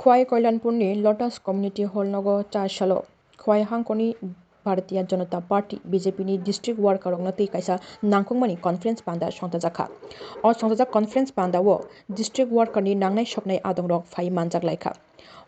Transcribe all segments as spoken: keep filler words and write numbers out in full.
Khwai Koilanpurni Lotus Community Hall nogo char salo Khwai hangkoni Bharatiya Janata Party, B J P ni district worker rokno twi kaisa nangkukmani conference panda songchajakha. O songchajak conference panda o district worker ni nangnai soknai adongrok phai manjak laikha.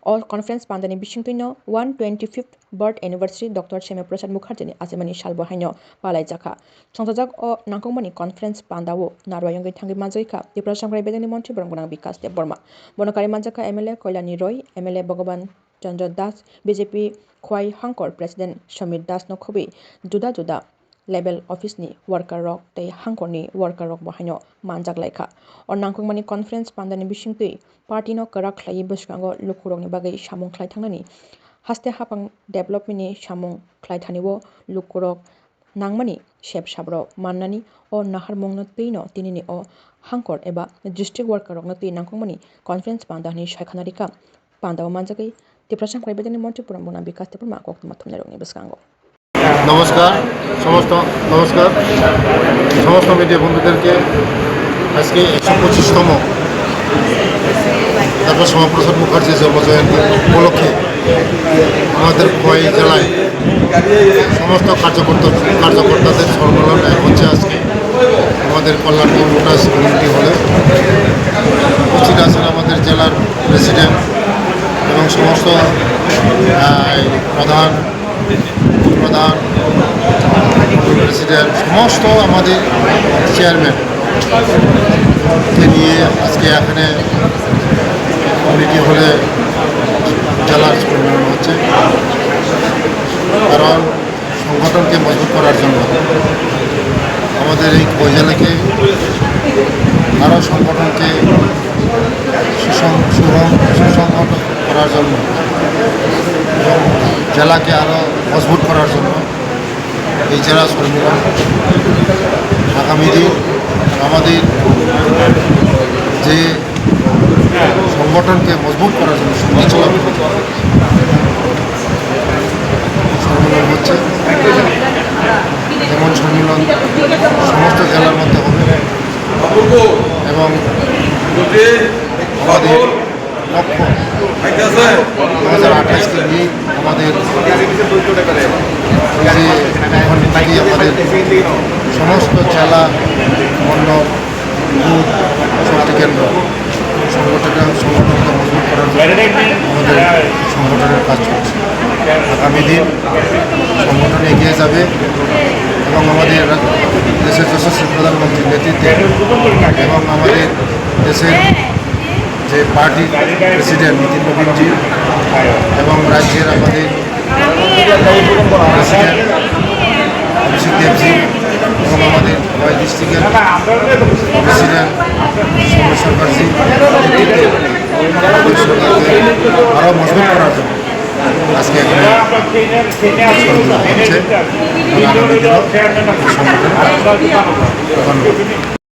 O conference panda ni bisingtwi no one twenty fifth birth anniversary Doctor Shyama Prasad Mukherjee ni achimani salbo haino palaijakha. Songchajak o nangkukmani conference panda o narwai wngwi thangwi manjakha Tiprasa Mungkhai Bedengni Montri Borong Gwnang Bikash Debbarma. Bono kari manjakha M L A Koilani Roy, M L A Bhagavan Chandra Das, B J P Khwai Hangkor President Samir Das no khobwi juda juda level office ni worker rok tei hangkor ni worker rok bo haino manjak laikha. O nangkukmani conference panda ni bisingtwi party no kwrak khlaiwi bwskango lukurok ni bagwi samung khlai thangnani haste haphang development ni samung khlai thani o lukurok nangmani sep sabrok mannani o naharmung no twi no tinini o hangkor eba district worker rok no twi nangkukmani conference panda hinwi sai khana rikha. Panda o manjagwi Tiprasa Mungkhai Bedengni Montri Borong Gwnang Bikash Debbarma koktwma thumnairokni bwskango. নমস্কার সমস্ত, নমস্কার সমস্ত মিডিয়া বন্ধুদেরকে। আজকে একশো পঁচিশতম ডক্টর শ্যামাপ্রসাদ মুখার্জি জন্মজয়ন্তী উপলক্ষে আমাদের খোয়াই জেলায় সমস্ত কার্যকর্তা, কার্যকর্তাদের সম্মেলন এক হচ্ছে আজকে আমাদের কল্যাণপুর লোটাস কমিউনিটি হলে। উপস্থিত আছেন আমাদের জেলার প্রেসিডেন্ট এবং সমস্ত, আহ, এই প্রধান, প্রধান, প্রেসিডেন্ট, সমস্ত আমাদের চেয়ারম্যান কে নিয়ে আজকে এখানে কমিউনিটি হলে জেলার সম্মেলন হচ্ছে। কারণ সংগঠনকে মজবুত করার জন্য, আমাদের এই খোয়াই জেলাকে আরও সংগঠনকে সুসং-, সুরং-, সুসংগঠন করার জন্য এবং জেলাকে আরও মজবুত করার জন্য এই জেলা সম্মেলন আগামী দিন আমাদের যে সংগঠনকে মজবুত করার জন্য, শক্তিশালী করার জন্য সম্মেলন হচ্ছে। যেমন সম্মেলন সমস্ত জেলার মধ্যে হবে এবং আমাদের লক্ষ্য দু হাজার আঠাশকে নিয়ে আমাদের যে এখন থেকে আমাদের সমস্ত জেলা, মণ্ডল, বুথ, শক্তি কেন্দ্র, সংগঠনটা, সংগঠনকে মজবুত করার জন্য আমাদের সংগঠনের কাজ চলছে। আগামী দিন সংগঠন এগিয়ে যাবে এবং আমাদের দেশের যশস্বী প্রধানমন্ত্রীর নেতৃত্বে এবং আমাদের দেশের যে পার্টির প্রেসিডেন্ট নিতিন নবীনজি এবং রাজ্যের আমাদের প্রেসিডেন্ট অভিষেক দেবজি এবং আমাদের খোয়াই ডিস্ট্রিক্টের প্রেসিডেন্ট সৌম্য সরকারজি নেতৃত্বে আমাদের সরকারকে আরও মজবুত করার জন্য আজকে এখানে হচ্ছে। আগামী দিনও সংগঠন